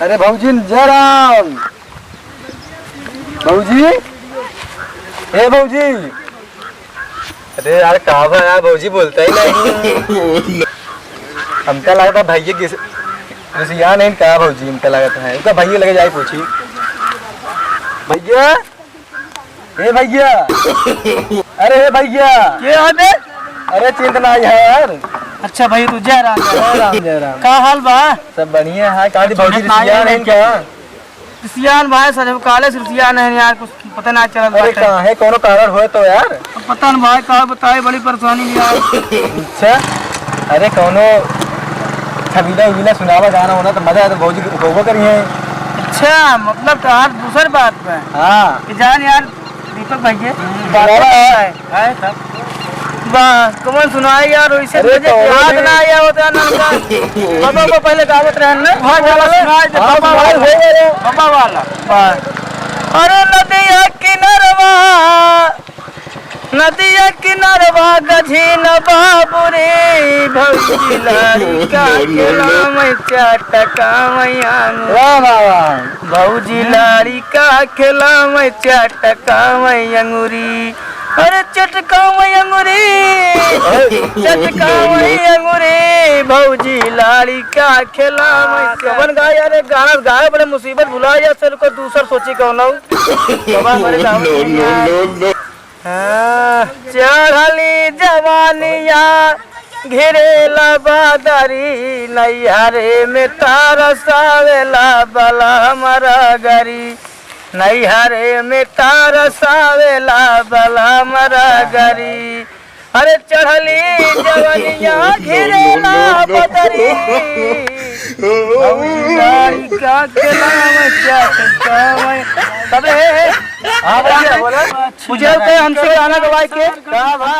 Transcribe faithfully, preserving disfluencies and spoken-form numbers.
अरे भौजी, जय राम। भौजी, ए भौजी। अरे यार, का बा यार, भौजी बोलता ही नहीं। हमका लगता भैया किस, किसियान है का भौजी, हमका लगता है। उनका भैया लगे जाए पूछी। भैया, ए भैया। अरे ए भैया। के है बे? अरे चिंत ना है यार। अच्छा भाई, तू जय राम, जय राम। जय राम, जय राम। का हाल बा? सब बढ़िया है। का दी भौजी, रिसियान है का? रिसियान भाई, सर, काले से रिसियान है यार, कुछ पता ना चलत अरे बाटे। का है, कोनो कारण होए तो यार? अब पता न भाई, का बताए, बड़ी परेशानी में यार। अच्छा, अरे कोनो छबीला उबीला सुनावा गाना होना तो मजा आए तो भौजी गौबा करी है। अच्छा, मतलब तो आज दूसर बात पे। हाँ। कि जान यार, दीपक भैया, बाबा। है, है सब। बा, कौन सुनाए यार, वैसे अरे मुझे कौन याद है? ना आया होता है ना उनका। बाबा को पहले गावत रहन ना। हाँ, चलो सुनाए दे, हाँ, बाबा सुनाए वाला। दे, दे। बाबा वाला। बा। अरे नदिया किनरवा, नदिया किनरवा गझिन बाबू रे, भौजी लाड़ी का खेला मैं चाटका मैं आंगू। वाह, वाह, वाह। भौजी लाड़ी का खेला मैं चाटका मैं अंगूरी, अरे चटका मैं अंगूरी, चटका मैं अंगूरी, भौजी लाड़ी का खेला मैं हाँ, चाट- कवन गाय यार, एक गाना गाए, बड़े मुसीबत भुला जा, चल कोई दूसर सोची कौनो। बाबा हमारे गाँव में नहीं यार। हाँ, चढ़ली जवानिया घेरेला बादरी, नैहरे में तारसावेला बला हमारा गरी, नैहरे में तारसावेला बला हमारा गरी। अरे चढ़ली जवानिया घेरेला बदरी, भौजी लाड़ी का खेला मैं चाटका मैं। तबे, हे, हे। हाँ भैया, बोला। मुझे लगता है हमसे गाना गवाए के। का बा?